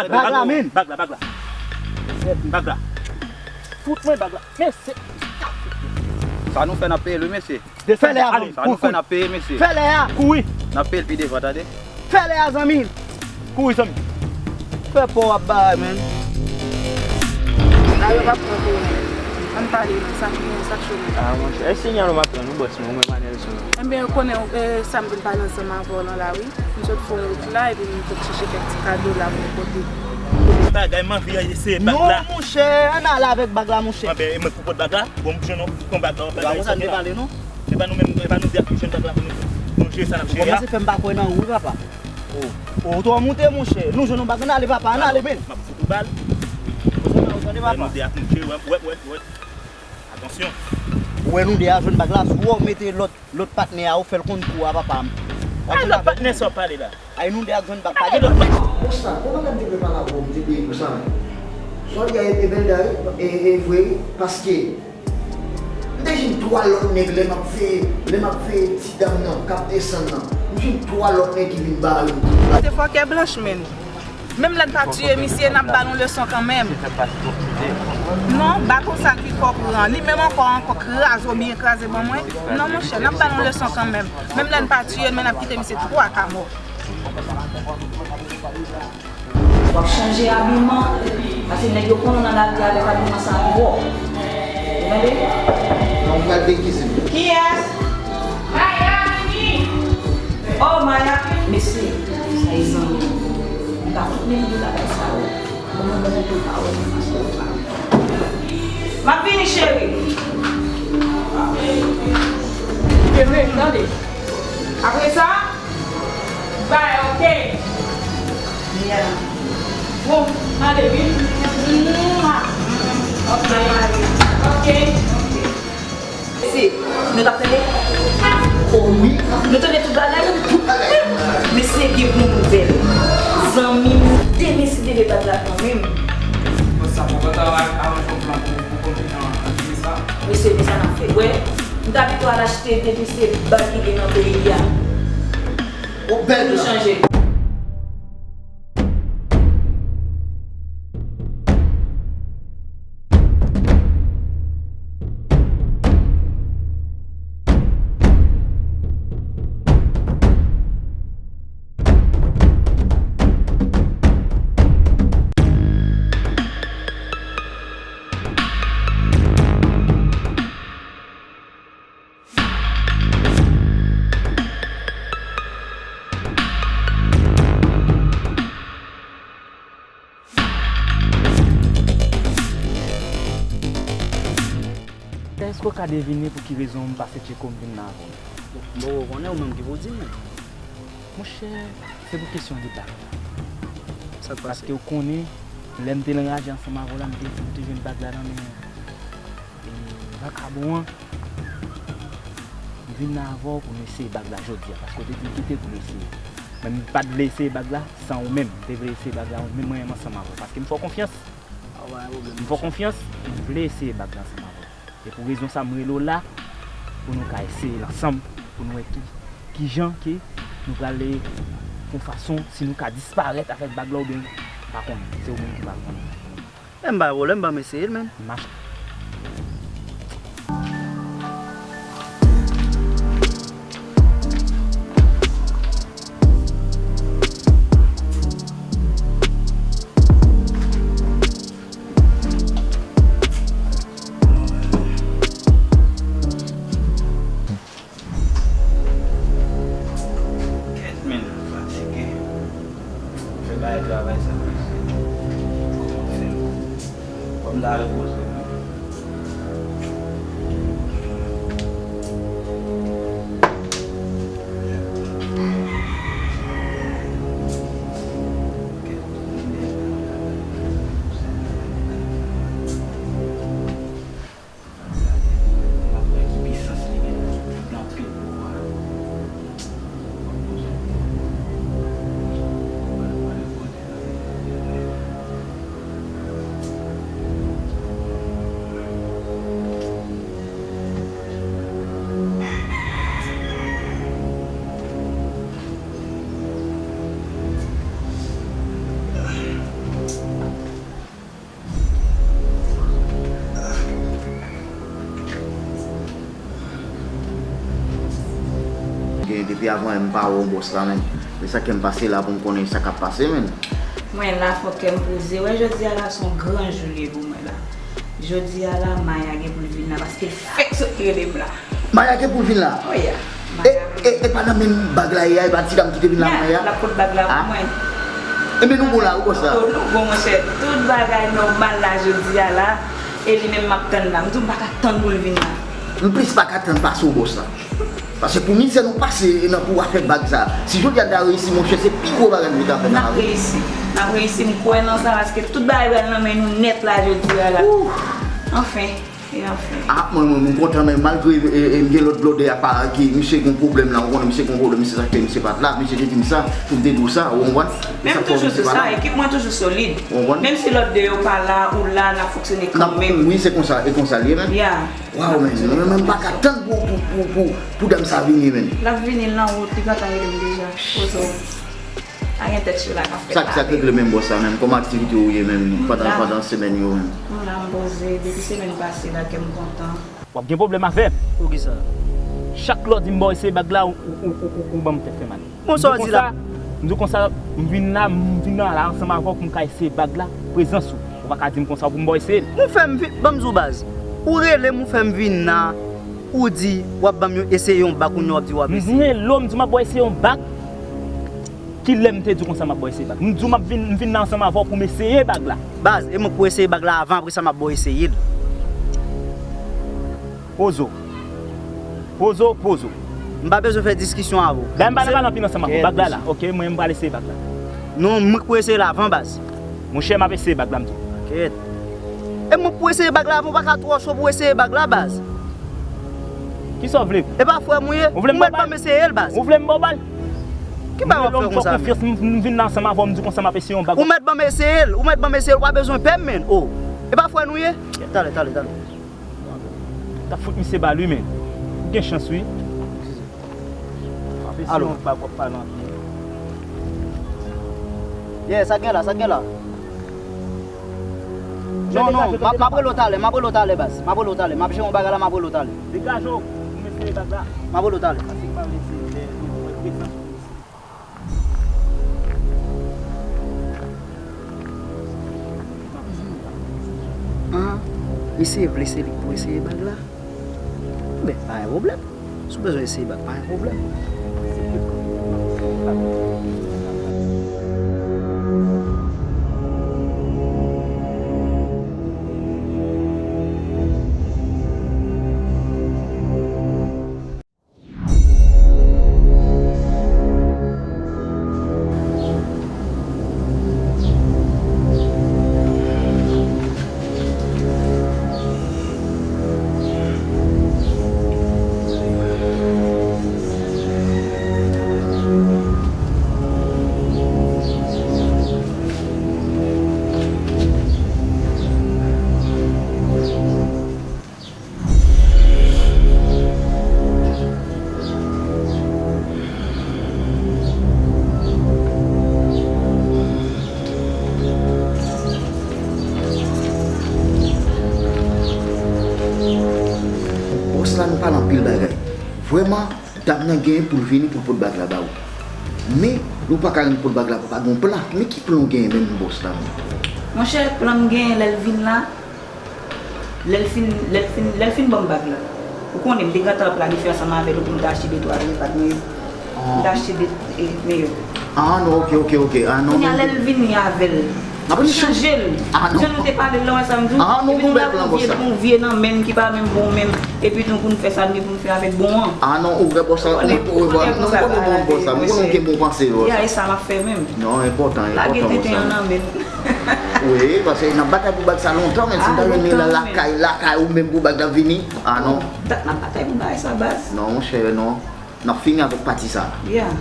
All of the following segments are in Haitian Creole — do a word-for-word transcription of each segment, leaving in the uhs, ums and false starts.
Bag la, men. Bag la, bag la. Bag la. Fout mwen bag la. Mesye. Sa nou fè n ap peye l wi, mesye. Fè lè a, zanmi. Sa nou fè n ap peye, mesye. Fè lè a. Kouri. N ap peye l pi devan, tande. Fè lè a, zanmi. Kouri, zanmi. Fè pa w ap bay, men. Sa yo p ap pran pou ou, men. Ann pale, non. Sa k gen, sa k cho, men. Ah, monchè, e sinyal ou m ap pran, wi, bòs mwen, ou menm a Nelson. Enben, ou konnen, e, sa m vin pale ansanm avè w lan la, wi. M sot fè yon wout la, epi m sot chèche kèk ti kado la pou m pote. Bagay, m anvi eseye bag la. Non, monchè, ann ale avèk bag la, monchè. Anben, e mwen k pou pot bag la? Bon, m jwenn yon, yon bag la, yon bag la. Konsa n te pale, non? E pa nou menm, e pa nou di ak nou jwenn bag la pou nou, nou jere sa n ap jere a. Ou kòmanse fè m pa kwè nan ou, wi, papa. O, o, ou twò moute, monchè. Nou jwenn yon bag, ann ale, papa, ann ale, men. M ap fout ou bal. Ou tande, papa? Nou di ak nou jere, wè, wè, wè, wè. Atansyon. Ou wè nou de a jwenn bag la, sou ou mete lòt, lòt patnè a, ou fè l konn kou a, papa. Ay, lòt patnè sa w ap pale la? Ay, nou de a jwenn bag, pa gen lòt patnè. Konsa, kòman lè m te vle pale avè w, m te peye pou sa, men. Sa w di a, e, e bèl da, wi, e, e vre, wi, paske m te jwenn twa lòt nèg lè m ap veye, lè m ap veye ti dam nan k ap desann nan. M jwenn twa lòt nèg ki vin ba l. Se fòkè blanch, men. Menm lè n pa tiye misye, n ap ba l yon leson kanmenm. Non, baton sa ki fò pran. Li menm ankò, ankò kraze w byen kraze ban mwen. Non, monchè, n ap ba l yon leson kanmenm. Menm lè n pa tiye l, men n ap kite misye twa ka mò. W ap chanje abiman, paske nèg yo konnen nan lari avèk abiman sa twòp. Ou tande? Non, m pral degize m. Kiyès? Maya vini! Oh, Maya! Mesye, sa e zanmi. M pa fout menm di bagay sa yo. Bon, mwen, mwen, mwen, pa wè, mwen, mwen, mwen. M ap vini, cheri. Tande. Apre sa, bay, oke. Bon, ale, wi. Oke. Oke. Mesye, nou t ap tande? O wi. Nou tande tout bagay? Tout bagay. Mesye, gen bon nouvèl. Zanmi m te deside de bat la kanmenm. Bon, sa poko ta aranje yon plan pou, pou konbine an, an sa. Mesye, men sa n ap fè. Wè, m ta pito al achte depi se bag ki gen nan peyi a. Yon bèl plan. Chanje. Èske w ka devine pou ki rezon m pase tcheko m vin nan avè w? M poko konnen, ou menm ki pou di m. Monchè, se pou kesyon de bag la. Sa k pase? Paske w konnen, lè m te anraje ansanm avè w la, m te di m te jwenn bag la nan men, e, vakabon an. M vin nan avè w pou nou eseye bag la jodi a, paske w te di m kite l pou nou eseye. Men m pa t vle eseye bag la san ou menm. M te vle eseye bag la, men mwen menm ansanm avè w, paske m fè w konfyans. M fè w konfyans, m vle eseye bag la ansanm avè w. E pou rezon sa, m rele w la, pou nou ka eseye l ansanm, pou nou wè ki, kijan ke nou pral fè yon fason, si nou ka disparèt avèk bag la oubyen, m pa konnen, se ou menm ki pral konnen. Men m pa gen pwoblèm, ban m eseye l, men. M ap Kèt, men, m fatige. Fè bay travay sa, men. Kòman fè? Kòm ta repoze, men. Kèt, men. Mwen wè ki pisans li gen, li gen anpil pouvwa. Depi avan yè m pa wè w bòs la, menn. Men sa k fè m pase la pou m konnen sa k ap pase, menn. Mwen la, fòk kè m poze. Wè, jodi a la, se yon gran jou li ye pou mwen la. Jodi a la, Maya gen pou l vin la, paske l fèk sot rele m la. Maya gen pou l vin la? Oh, yeah. E, Maya e, e pa nan menm bag la ye a, e pa ti dam ki te vin la, Maya? L ap pot bag la pou mwen. Enben, nou bon la wi, bòs la. Oh, nou bon, monchè. Tout bagay nòmal la, jodi a la. E li menm m ap tann la. M di w m pa ka tann pou l vin la. M plis pa ka tann pase w, bòs la. Paske pou mizè nou pase nan pou afè bag sa, si jodi a n ta reyisi, monchè, se pi gwo bagay nou ta fè nan lavi. N ap reyisi. N ap reyisi, m kwè nan sa, paske tout bagay pral nan men nou nèt la jodi a la. Anfen, e anfen. Ah, mwen, mwen, mwen kontan, men malgre, e, e, m gen lòt blòdè a pa, ki, misye gen pwoblèm la, ou konnen misye gen pwoblèm, se sa k fè misye pa t la, misye te di m sa, pou m te di w sa, ou konprann? Men m toujou di w sa, ekip mwen toujou solid. Ou konprann? Menm si lòt de yo pa la, ou la, n ap fonksyone kanmenm. Wi, se konsa, e konsa l ye, menn. Yeah. Waw, men, men, men m pa ka tann pou, pou, pou, pou, pou dam sa vini, men. L ap vini, l nan wout, li gentan rele m deja. Poze w. Pa gen tèt cho la k ap fèt la. Sa k, sa k regle menm bòs la menm? Kòman aktivite w ye menm pandan, pandan semèn yo menm? M la, m poze. Depi semèn pase la, kè m kontan. W ap gen pwoblèm avè m. Poukisa? Chak lè w di m ba w eseye bag la, ou, ou, ou, ou, ou ban m tèt fè mal. Bon, sa w di la? M di w konsa, m vin la, m vin la, la ansanm avè w pou m ka eseye bag la, prezans ou. Ou pa ka di m konsa pou m ba w eseye l. Ou fè m vin, ban m di w baz. Ou rele m, ou fè m vin la, ou di w ap ban m yon, eseye yon bag, kounye a w ap di w ap eseye. M rele w, m di w m ap ba w eseye yon bag. Kilè m te di w konsa m ap ba w eseye bag? M di w m ap vin, m vin la ansanm avè w pou m eseye bag la. Baz, e mwen k pou eseye bag la avan, apre sa m ap ba w eseye l. Poze w. Poze w, poze w. M pa bezwen fè diskisyon avè w. Dayè m pa nan pale anpil ansanm avè w. Bag la la. Ok, mwen m pral eseye bag la. Non, mwen k pou eseye l avan, baz. Monchè, m ap eseye bag la, m di w. Kèt. E mwen k pou eseye bag la avan, ou pa ka twò cho pou eseye bag la, baz. Kisa w vle? E pa frè m ou ye? Ou vle m ba w bal? Ou mèt ban m eseye l, baz. Ou vle m ba w bal? Ki bagay w ap fè konsa menm? M fè w konfyans, m, m vin la ansanm avè w, m di w konsa m ap eseye yon bag. Ou mèt ban m eseye l, ou mèt ban m eseye l, ou pa bezwen pè m, menn. Oh. E pa frè nou ye? Talè, talè, talè. T ap fout misye bal wi, men. Ou gen chans wi. Alo. Yon bag w ap pale anpil. Yeah, sa gen la, sa gen la. Non, non, m ap, m ap rele w talè, m ap rele w talè, baz. M ap rele w talè, m ap jere yon bagay la, m ap rele w talè. Degaje w, pou m eseye bag la. M ap rele w talè. Paske m pa vle eseye lè, lè, lè, lè, lè, Ah, misye vle se li k pou eseye bag la? Enben, pa gen pwoblèm. Si w bezwen eseye bag, pa gen pwoblèm. Bòs la, nou pale anpil bagay. Vrèman, dam nan genyen pou l vini pou l pot bag la ba ou. Men, nou pa ka rann pot bag la, pa gen plan. Men ki plan w genyen menm, bòs la menm? Monchè, plan m genyen lè l vin la, Lè l fin, lè l fin, lè l fin ban m bag la, ou konnen, m te gentan planifye ansanm avè l pou m ta achte de twa vye bag, men m ta achte de, e, men yo. Ah, non, ok, ok, ok. Ah, non, kounye a, lè l vini avè l, li chanje l. Ah, non. Jan nou te pale l lan, wè sa m di w? Ah, non, epi nou la pou vye, pou vye nan men n ki pa menm bon menm. Epi tou pou n fè sa nou gen pou n fè avèk bon an. Ah, non, ou wè bòs la, ou wè, ou wè, non, m konnen w bon bòs la, m konnen w gen bon panse, bòs la. Ya, e sa m ap fè menm. Non, enpòtan, enpòtan, bòs la. Lage tenten an nan men n. Wi, paske n ap batay pou bag sa lontan, men si n ta jwenn li la lakay, lakay ou menm pou bag la vini, ah non. Dat n ap batay pou bagay sa, baz. Non, monchè, non. N ap fini avèk pati sa. Yeah.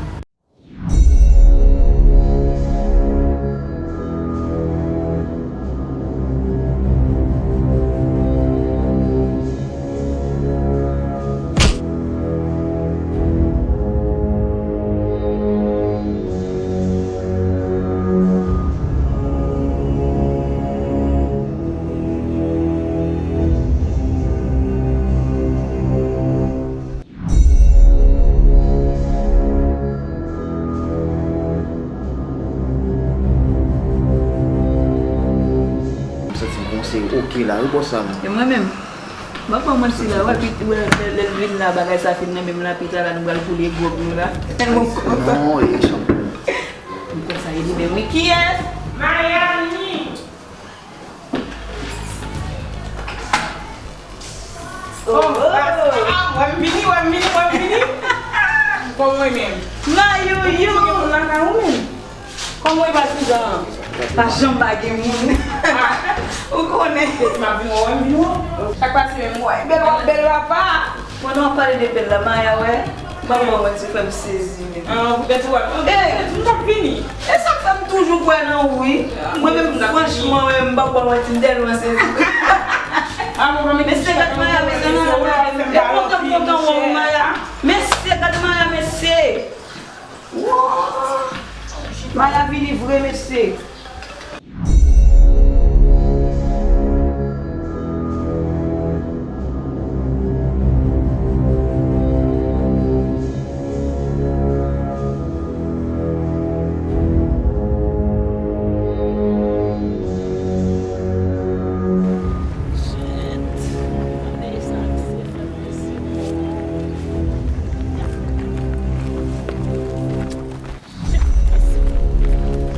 Wi la, wi bòs la menm. E mwen menm. Mwen pa manti la, wè, pi, wè, lè, lè l vin la, bagay sa fin nan men m la, pi tala nou pral boule gwòg nou la. Tèlman m kontan. Non, e chanpèn. M konsa e li menm, wi. Kiyès? Mayani! Oh, ah, ah, wè m vini, wè m vini, wè m vini. Kòman w ye menm? Mayou, you. Ou gen moun lakay ou menm? Kòman w ye patizan an? Pa janm pa gen moun. Ou konnen. Kote m ap vin wè w, m vin wè w. Sa k pase menm, w ap bèl, w ap bèl, papa. Pandan w ap pale de bèl la, Maya, wè. Ban m wè mwen ti frè m sezi menm. Ah, poutèt ou wè. Eh! M t ap vini. E sa k fè m toujou kwè nan ou, wi. Mwen menm, franchman, mwen menm, m p ap wè mwen ti m tèlman sezi. Ah, mwen pa mete. Mesye, gad Maya, mesye, nan la, e kontan, kontan wè w, Maya. Mesye, gad Maya, mesye. Woo! Maya vini vre, mesye.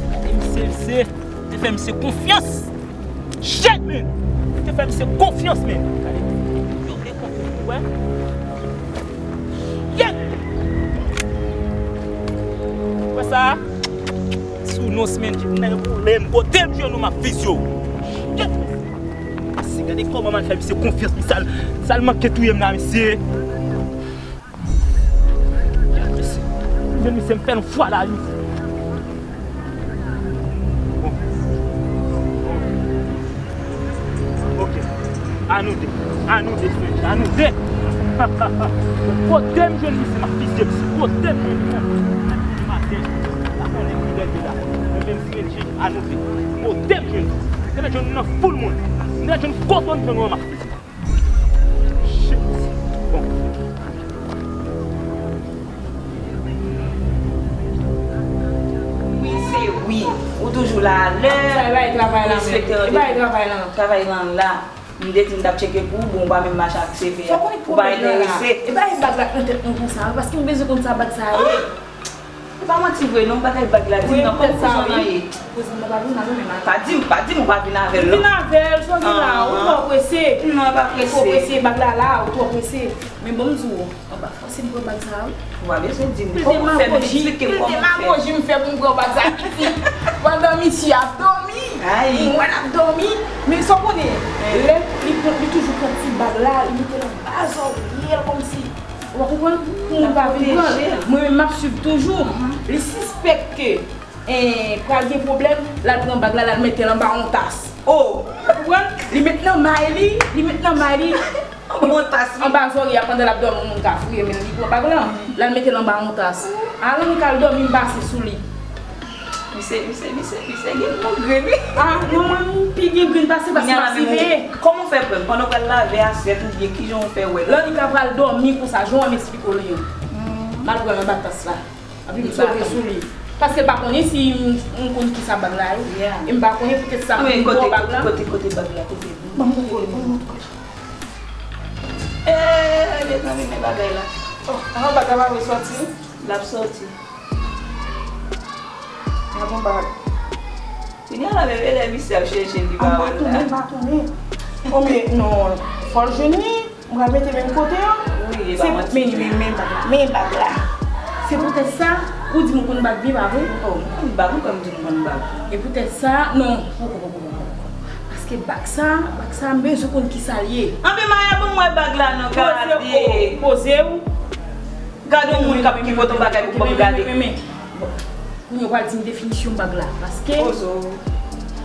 Gade misye, misye. Te fè misye konfyans. Shit, man! Te fè misye konfyans, man! Gade, yo vle konfyans, wè. Yeah! Wè sa? Sou nos, man, ki pou nèg pwoblèm. Kote m jwenn ou, m ap fize w. Shit, mesye. Mesye, gade kòman m al fè misye konfyans, misye al, sa l manke touye m la, mesye. Gad mesye. Men misye m fè l yon fwa la, wi. Bon. Ok. A nou de. A nou de, frè. A nou de. Kote m jwenn misye, m ap fize misye. Kote m jwenn li, an? Maten. Pa konnen ki lè l ye la. Men menm si l chanje, a nou de. Kote m jwenn li? M te jwenn nan foul moun. M te jwenn kote m jwenn ou an, m ap fize. Shit. Bon. Wi, se wi. Ou toujou la alè. Sa e bay travay la menm. Respekte randevou. E bay travay la. Travay lan la. M te di m t ap tcheke pou ou, bon, ou pa menm mache ak C V a. Ou pa enterese. E bay bag la nan tèt mwen konsa, paske m bezwen konn sa bag sa ye. E pa manti vre non, bagay bag la, di m nan, kòman kouzin w nan ye? Kouzin nan pa vin avè m, men pa di m, pa di m ou pa vin avè l non. Vin avè l, sa w gen la, ou twò prese. Non, pa prese. Ou twò prese, bag la la, ou twò prese. Men bon, m di w, ou pa fòse m pran bag sa, wi. Ou pa bezwen di m, fòk ou fè m eksplike m kòman w fè. Pil demagoji m fè pou m pran bag sa, piti. Pandan misye ap dòmi, m wè l ap dòmi. Men sa w konnen, lè li pran, li toujou pran ti bag la, li mete l anba zòrye l kòmsi. Ou konprann? Pou moun pa vin pran l. Mwen menm, m ap swiv toujou. Li sispèk ke, eh, pral gen pwoblèm, l al pran bag la, l al mete l anba yon tas. Oh! Ou konprann? Li met nan may li, li met nan may li. Anba yon tas, wi. Anba zòrye a, pandan l ap dòmi, yon moun ka fouye men l, li pran bag la, l al mete l anba yon tas. Alò, li k al dòmi, m pase sou li. Misye, misye, misye, misye gen gwo grenn, wi. Ah, non, mwen, m pi gen grenn pase, paske m ap siveye. Kòman w fè pran l? Pandan w pral lave asyèt oubyen kijan w fè wè l? Lè li ka pral dòmi konsa, jan w wè m eksplike w li an. M al pran l anba tas la. Epi m sote sou li. Paske l pa konnen si m, m konn kisa bag la ye. E m pa konnen poutèt sa m vin pran bag la. Kote, kote bag la, kote? Ban m montre w, ban m montre w. Eh, mezanmi, men bagay la. Oh, avan bag la pa vle sòti? L ap sòti. Avan bag. Kounye a la menm, e lè misye ap chèche l, li pa wè l la. M pa tounen, m pa tounen. Oh, men non, fò l jwenn li. M pral mete menm kote yo. Wi, li pa manti. Men, men, men bag la. Men bag la. Se poutèt sa, ou di m ou konn bag li, pa vre? Oh, m konn bag, ou kwè m di m konn bag? E poutèt sa, non. Poko, poko, poko, poko. Paske bag sa, bag sa, m bezwen konn kisa l ye. Anben, Maya, ban m wè bag la non, gade. Poze w, poze w. Gade yon moun k ap ki pote yon bagay pou ban m gade. Men, men, men, men. Bon, kounye a w pral di m definisyon bag la, paske. Poze w.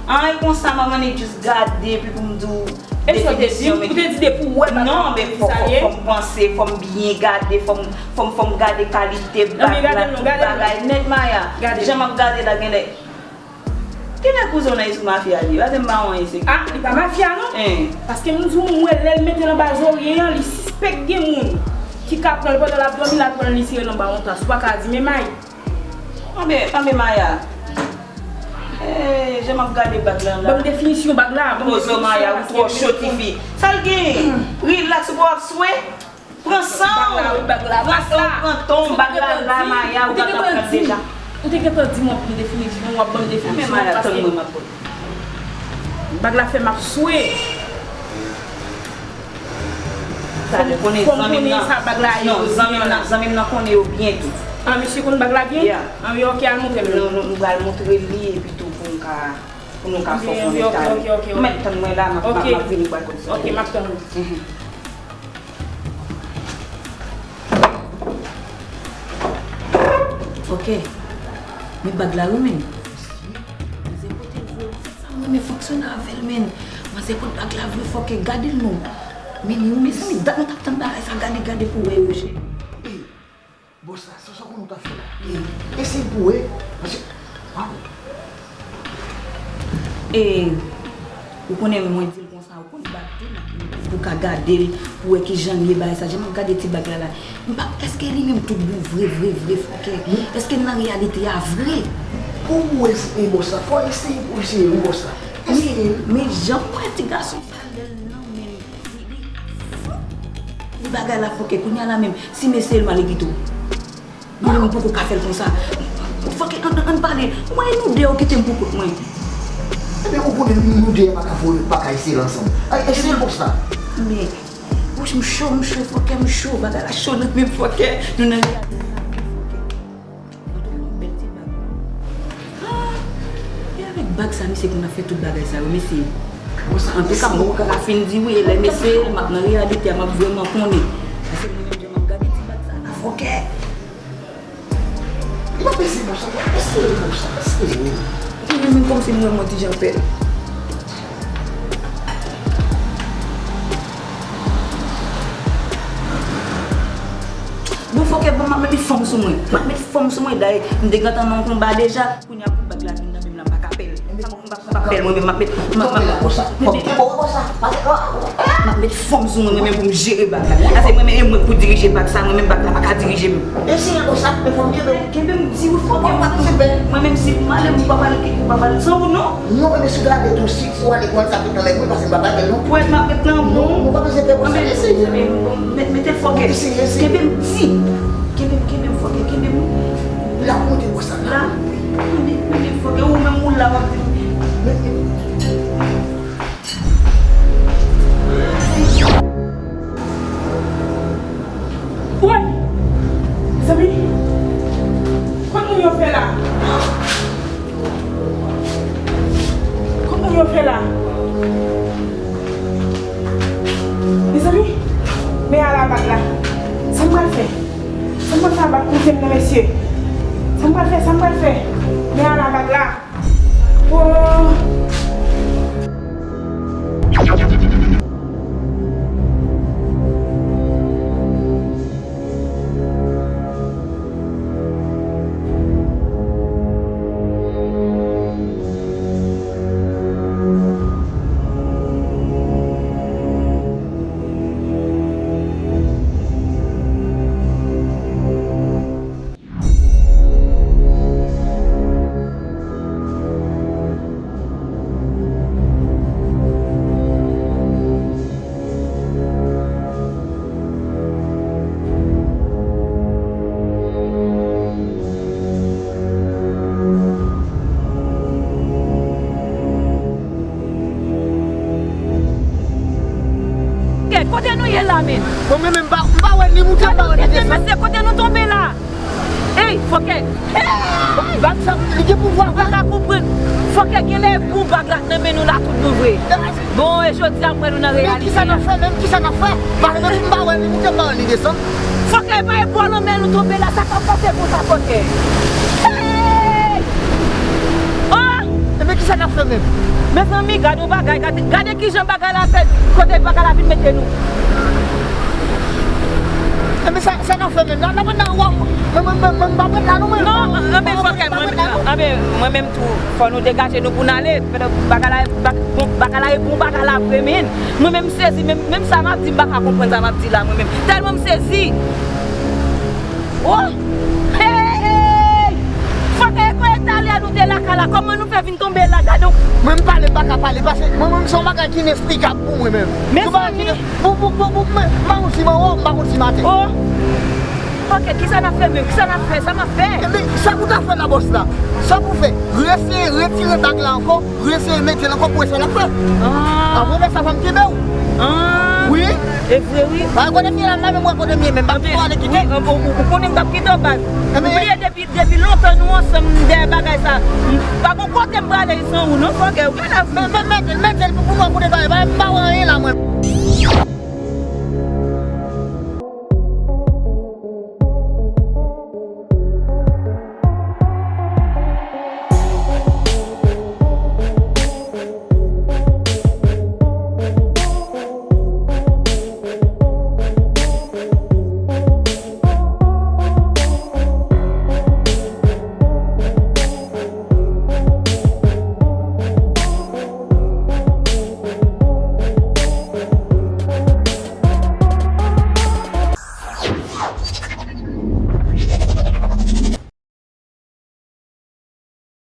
An, e konsa, manman, li jis gade, epi pou m di w definisyon, men. Ou te di depi w wè bag la, non, men fò, fò, fò m panse, fò m byen gade, fò m, fò m, fò m gade kalite bag la, tout bagay nèt, Maya. Jan m ap gade la, genlè. Genlè kouzen w nan espri mafya li ye. Gade m pa wè anyen, se. Ah, li pa mafya, non. Paske m di w, m wè lè l mete l anba zòrye an, li sispèk gen moun ki ka pran l pandan l ap dòmi, l al pran l, li tire l anba yon tas. Ou pa ka di, men may. Anben, anben, Maya. Eh, jan m ap gade bag la la. Ban m definisyon bag la. Ban m Pozo definisyon Maya, ou twò cho tifi. Sa l gen? Rilaks, ou pa w ap swe? Pran san w. Pran san w, pran tan w, bag la la, Maya, ou pa t ap pran deja. Ou te gentan di m w ap ban m definisyon, w ap ban m definisyon. Men Maya, tann mwen, m ap ban. Bag la fè m ap swe. Fò m konnen zanmi m nan. Non, zanmi m nan, zanmi m nan konnen yo byen tou. Ah, misye konn bag la byen? Yeah. Ah, wi, ok, al montre m. Nou, nou, nou pral montre li epi tou pou nou ka, pou nou ka fè yon retale. Ok, ok, ok. Mèt tann mwen la, m ap, m ap, m ap vini pral konn sa. Ok, m ap tann ou. Mhm. Ok. Men bag la wi, men. Manzè kote l vre, sa mwen men fonksyone avè l, men. Manzè kote bag la vre, fòkè, gade l non. Men li, mezanmi, dat mwen t ap tann bagay sa, gade, gade pou wè yo, cheri. Ey, bòs la, sa, sa w konnen w ta fè la? Ey, eseye pou wè, paske, waw. Ey, ou konnen mwen di l konsa, ou konn bag tou, pou ka gade l, pou wè kijan l ye, bagay sa, jan m ap gade ti bag la la. M pa, èske li menm tout bon vre, vre, vre, fòkè? Èske l nan reyalite a vre? Pou ou eseye bòs la, fò eseye pou eseye wi bòs la. Eseye. Men, men jan m wè ti gason sa lè l nan men l, li, li, li bagay la fòkè, kounye a la menm, si m eseye l m ale pito. Mwen menm m poko ka fè l konsa. Fòkè, ann, ann, ann pale. Mwen e nou de yo kite m pou kont mwen. Ebyen, ou konnen nou, nou de pa ka voye, pa ka eseye l ansanm. Ay, eseye l konsa. Men, wouch, m cho, m cho, fòkè, m cho. Bagay la cho nan men m, fòkè. Nou nan reyalite la, fòkè. Antouka, yon bèl ti bag. Ah, e avèk bag sa, misye konn ap fè tout bagay sa yo, mesye. Antouka, mwen poko ka fin di wi, e lè m eseye l, m ap nan reyalite a, m ap vrèman konnen. Paske mwen menm, jan m ap gade ti bag sa la, fòkè. Li pa peze bon sa, pa peze bon sa, peze wi. Li menm, menm kòmsi mwen, mwen ti jan pè l. Bon, fòkè, bon, m ap mete fanm sou mwen. M ap mete fanm sou mwen, dayè, m te gentan nan yon konba deja. Kounye a, pou bag la vin nan men m la, m pa ka pè l. Sa m ap fè l mwen menm, m ap met, m ap, m ap, m ap, m ap met fanm sou mwen, mwen menm pou m jere bag la. Paske mwen menm, e mwen k pou dirije bag sa, mwen menm bag la pa ka dirije m. Eseye konsa, men fò m kenbe w. Kenbe m di wi fòkè. Mwen menm si m ale, m pa pral, m pa pral san ou non. Non, ebyen si w ta ale tou, si, si w ale, w al sa tout nan lè mwen, paske m pa pral bèl non. Pwèt m ap ret nan bon. Non, nou pa bezwen pè konsa, eseye. Mete, mete fòkè. Eseye, eseye. Kenbe m di. Kenbe m, kenbe m fòkè, kenbe m. L ap monte konsa. La, wi, wi, wi, fòkè, ou menm ou la w ap di. Woy! Mezanmi! Kot moun yo fè la? Kot moun yo fè la? Mezanmi! Men ala bag la. Sa m pral fè? Sa m pral fè a bag kouzen m nan, mesye? Sa m pral fè? Sa m pral fè? Men ala bag la. Oh. Kote nou ye la menm? Bon, men, men, m pa, m pa wè ni moute, m pa wè ni desann. Mesye, kote nou tonbe la? Ey, fòkè. Ey! Bag sa, li gen pouvwa. Ou pa ka konprann. Fòkè, genlè e bon bag la k nan men nou la tout bon vre. Bon, e jodi a m wè nou nan reyalite a. Men kisa n ap fè menm? Kisa n ap fè? Paske depi m pa wè ni moute, m pa wè ni desann. Fòkè, e pa e bò lanmè nou tonbe la, sa k ap pase konsa, fòkè? Ey! Oh! Ebyen, kisa n ap fè menm? Mezanmi, gade yon bagay, gade, gade kijan bagay la fè, kote bagay la vin mete nou. Ebyen, sa, sa n ap fè menm? N ap, n ap, n ap, mwen, mwen, mwen, mwen, m pa prèt la non, mwen. Non, anben, fòkè, mwen, anben, mwen menm tou, fò nou degaje nou pou n ale. Bagay la, bag-, bon, bagay la e bon bagay la vre, men. Mwen menm m sezi, menm, menm sa m ap di, m pa ka konprann sa m ap di la, mwen menm. Tèlman m sezi. Oh! Hey, hey! Fòkè, e kote Talia nou te lakay La, kòman nou fè vin tonbe la, gade w. Mwen, m pale, m pa ka pale, paske mwen menm, se yon bagay ki inesplikab pou mwen menm. Mezanmi. Pou, pou, pou, pou, mwen, m pa konn si mwen wè w, m pa konn si m atè. Oh. Ok, kisa n ap fè menm? Kisa n ap fè? Sa m ap fè? Ebyen, sa pou ta fè la, bòs la? Sa pou fè? Reseye retire bag la ankò, reseye mete l ankò pou wè sa n ap fè. Ah. Apre sa, fò m kite w. Ah. Wi. E vre, wi. Ba, kote m ye la, m pa menm wè kote m ye menm, m pa kite w ale kite. Wi, ou, ou, ou konnen m t ap kite w, baz. Ebyen, ou bliye depi, depi lontan nou ansanm dèyè bagay sa. M pa gon kote m prale san ou, non, fòkè. Ou genlè. Men, men, mete l, mete l pou, pou nou kote bagay, m pa wè anyen la, mwen.